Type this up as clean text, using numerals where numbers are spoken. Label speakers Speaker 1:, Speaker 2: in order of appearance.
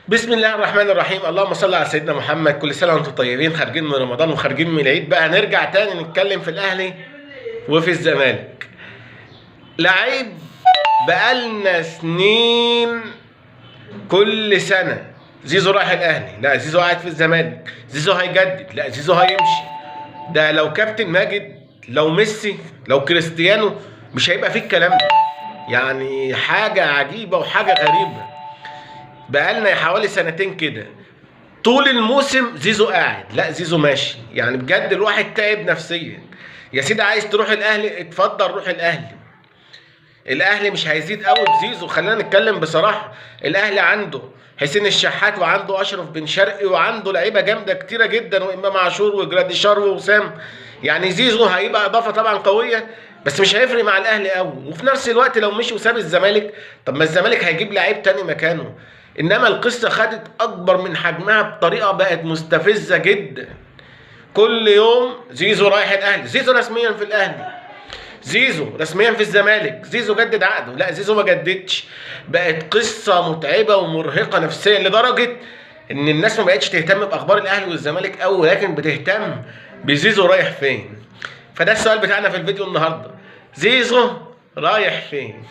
Speaker 1: بسم الله الرحمن الرحيم، اللهم صل على سيدنا محمد. كل سنة وانتم طيبين، خارجين من رمضان وخارجين من العيد، بقى نرجع تاني نتكلم في الاهلي وفي الزمالك. لعيب بقالنا سنين كل سنة زيزو رايح الاهلي، لا زيزو قاعد في الزمالك، زيزو هيجدد، لا زيزو هيمشي. ده لو كابتن ماجد، لو ميسي، لو كريستيانو، مش هيبقى فيه الكلام ده. يعني حاجة عجيبة وحاجه غريبة. بقالنا حوالي سنتين كده طول الموسم زيزو قاعد، لا زيزو ماشي. يعني بجد الواحد تعب نفسيا. يا سيدي عايز تروح الاهلي اتفضل روح الاهلي. الاهلي مش هيزيد قوي بزيزو، خلينا نتكلم بصراحة. الاهلي عنده حسين الشحات وعنده اشرف بن شرقي وعنده لعيبة جامدة كتيرة جدا، وامام عاشور وجراديشار ووسام. يعني زيزو هيبقى اضافه طبعا قوية، بس مش هيفرق مع الاهلي قوي. وفي نفس الوقت لو مشي وساب الزمالك، طب ما الزمالك هيجيب لعيب تاني مكانه. انما القصة خدت اكبر من حجمها بطريقة بقت مستفزة جدا. كل يوم زيزو رايح الاهلي، زيزو رسميا في الاهلي، زيزو رسميا في الزمالك، زيزو جدد عقده، لا زيزو ما جددش. بقت قصة متعبة ومرهقه نفسيا لدرجة ان الناس ما بقتش تهتم باخبار الاهلي والزمالك قوي، ولكن بتهتم بزيزو رايح فين. فده السؤال بتاعنا في الفيديو النهارده، زيزو رايح فين؟